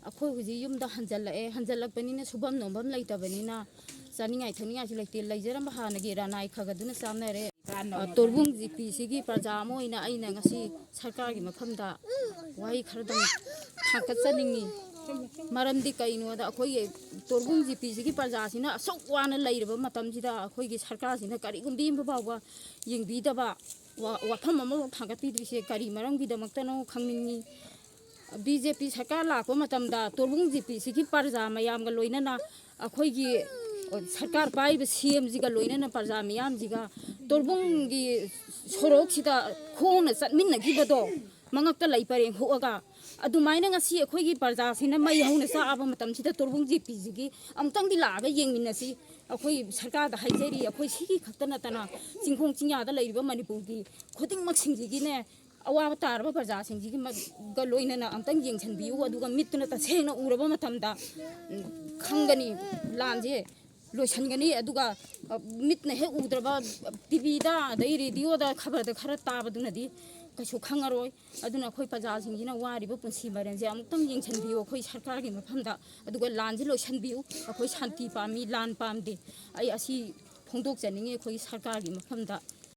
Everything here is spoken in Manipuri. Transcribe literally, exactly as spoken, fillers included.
ꯑꯩꯈꯣꯏ ꯍꯧꯖꯤꯛ ꯌꯨꯝꯗ ꯍꯟꯖꯜꯂꯛꯑꯦ꯫ ꯍꯟꯖꯜꯂꯛꯄꯅꯤꯅ ꯁꯨꯐꯝ ꯅꯣꯝꯐꯝ ꯂꯩꯇꯕꯅꯤꯅ ꯆꯥꯅꯤꯡꯉꯥꯏ ꯊꯛꯅꯤꯡꯉꯥꯏꯁꯨ ꯂꯩꯇꯦ꯫ ꯂꯩꯖꯔꯝꯕ ꯍꯥꯟꯅꯒꯤ ꯔꯅꯥꯏ ꯈꯔ ꯈꯔꯗꯨꯅ ꯆꯥꯅꯔꯦ꯫ ꯑ, ꯇꯣꯔꯕꯨꯡ ꯖꯤꯄꯤꯁꯤꯒꯤ ꯄ꯭ꯔꯖꯥ ꯑꯃ ꯑꯣꯏꯅ ꯑꯩꯅ ꯉꯁꯤ ꯁꯔꯀꯥꯔꯒꯤ ꯃꯐꯝꯗ ꯋꯥꯍꯩ ꯈꯔꯗꯪ ꯊꯥꯡꯒꯠꯆꯅꯤꯡꯉꯤ꯫ ꯃꯔꯝꯗꯤ ꯀꯩꯅꯣꯗ, ꯑꯩꯈꯣꯏꯒꯤ ꯇꯣꯔꯕꯨꯡ ꯖꯤꯄꯤꯁꯤꯒꯤ ꯄ꯭ꯔꯖꯥꯁꯤꯅ ꯑꯁꯨꯛ ꯋꯥꯅ ꯂꯩꯔꯕ ꯃꯇꯝꯁꯤꯗ ꯑꯩꯈꯣꯏꯒꯤ ꯁꯔꯀꯥꯔꯁꯤꯅ ꯀꯔꯤꯒꯨꯝꯕꯤ ꯑꯃ ꯐꯥꯎꯕ ꯌꯦꯡꯕꯤꯗꯕ, ꯋꯥ-, ꯋꯥꯐꯝ ꯑꯃꯐꯥꯎ ꯊꯥꯡꯒꯠꯄꯤꯗ꯭ꯔꯤꯁꯦ ꯀꯔꯤ ꯃꯔꯝꯒꯤꯗꯃꯛꯇꯅꯣ ꯈꯪꯅꯤꯡꯉꯤ꯫ ꯕꯤ ꯖꯦ ꯄꯤ ꯁꯔꯀꯥꯔ ꯂꯥꯛꯄ ꯃꯇꯝꯗ ꯇꯣꯔꯕꯨꯡ ꯖꯤꯄꯤꯁꯤꯒꯤ ꯄ꯭ꯔꯖꯥ ꯃꯌꯥꯝꯒ ꯂꯣꯏꯅꯅ ꯑꯩꯈꯣꯏꯒꯤ ꯁꯔꯀꯥꯔ ꯄꯥꯏꯔꯤꯕ ꯁꯤ ꯑꯦꯝꯁꯤꯒ ꯂꯣꯏꯅꯅ ꯄ꯭ꯔꯖꯥ ꯃꯤꯌꯥꯝꯁꯤꯒ ꯇꯣꯔꯕꯨꯡꯒꯤ ꯁꯣꯔꯣꯛꯁꯤꯗ ꯈꯣꯡꯅ ꯆꯠꯃꯤꯟꯅꯈꯤꯕꯗꯣ, ꯃꯉꯛꯇ ꯂꯩ ꯄꯔꯦꯡ ꯍꯨꯛꯑꯒ, ꯑꯗꯨꯃꯥꯏꯅ ꯉꯁꯤ ꯑꯩꯈꯣꯏꯒꯤ ꯄ꯭ꯔꯖꯥꯁꯤꯅ ꯃꯩ ꯍꯧꯅ ꯆꯥꯛꯑꯕ ꯃꯇꯝꯁꯤꯗ ꯇꯣꯔꯕꯨꯡ ꯖꯤꯄꯤꯁꯤꯒꯤ ꯑꯃꯨꯛꯇꯪꯗꯤ ꯂꯥꯛꯑꯒ ꯌꯦꯡꯃꯤꯟꯅꯁꯤ꯫ ꯑꯩꯈꯣꯏ ꯁꯔꯀꯥꯔꯗ ꯍꯥꯏꯖꯔꯤ, ꯑꯩꯈꯣꯏ ꯁꯤꯒꯤ ꯈꯛꯇ ꯅꯠꯇꯅ ꯆꯤꯡꯈꯣꯡ ꯆꯤꯡꯌꯥꯗ ꯂꯩꯔꯤꯕ ꯃꯅꯤꯄꯨꯔꯒꯤ ꯈꯨꯗꯤꯡꯃꯛꯁꯤꯡꯁꯤꯒꯤꯅꯦ, ꯑꯋꯥꯕ ꯇꯥꯔꯕ ꯄ꯭ꯔꯖꯥꯁꯤꯡꯁꯤꯒꯤ ꯃ-, ꯒ ꯂꯣꯏꯅꯅ ꯑꯝꯇꯪ ꯌꯦꯡꯁꯤꯟꯕꯤꯌꯨ, ꯑꯗꯨꯒ ꯃꯤꯠꯇꯨꯅ ꯇꯁꯦꯡꯅ ꯎꯔꯕ ꯃꯇꯝꯗ, ꯎꯝ, ꯈꯪꯒꯅꯤ, ꯂꯥꯟꯁꯦ ꯂꯣꯏꯁꯤꯟꯒꯅꯤ꯫ ꯑꯗꯨꯒ, ꯑ, ꯃꯤꯠꯅ ꯍꯦꯛ ꯎꯗ꯭ꯔꯕ, ꯇꯤ ꯚꯤꯗ ꯑꯗꯩ ꯔꯦꯗꯤꯑꯣꯗ ꯈꯕꯔꯗ ꯈꯔ ꯇꯥꯕꯗꯨꯅꯗꯤ ꯀꯩꯁꯨ ꯈꯪꯉꯔꯣꯏ꯫ ꯑꯗꯨꯅ ꯑꯩꯈꯣꯏ ꯄ꯭ꯔꯖꯥꯁꯤꯡꯁꯤꯅ ꯋꯥꯔꯤꯕ ꯄꯨꯟꯁꯤ ꯃꯔꯦꯜꯁꯦ ꯑꯃꯨꯛꯇꯪ ꯌꯦꯡꯁꯤꯟꯕꯤꯌꯨ ꯑꯩꯈꯣꯏ ꯁꯔꯀꯥꯔꯒꯤ ꯃꯐꯝꯗ, ꯑꯗꯨꯒ ꯂꯥꯟꯁꯦ ꯂꯣꯏꯁꯤꯟꯕꯤꯌꯨ꯫ ꯑꯩꯈꯣꯏ ꯁꯥꯟꯇꯤ ꯄꯥꯝꯃꯤ, ꯂꯥꯟ ꯄꯥꯝꯗꯦ꯫ ꯑꯩ ꯑꯁꯤ ꯐꯣꯡꯗꯣꯛꯆꯅꯤꯡꯉꯤ ꯑꯩꯈꯣꯏꯒꯤ ꯁꯔꯀꯥꯔꯒꯤ ꯃꯐꯝꯗ꯫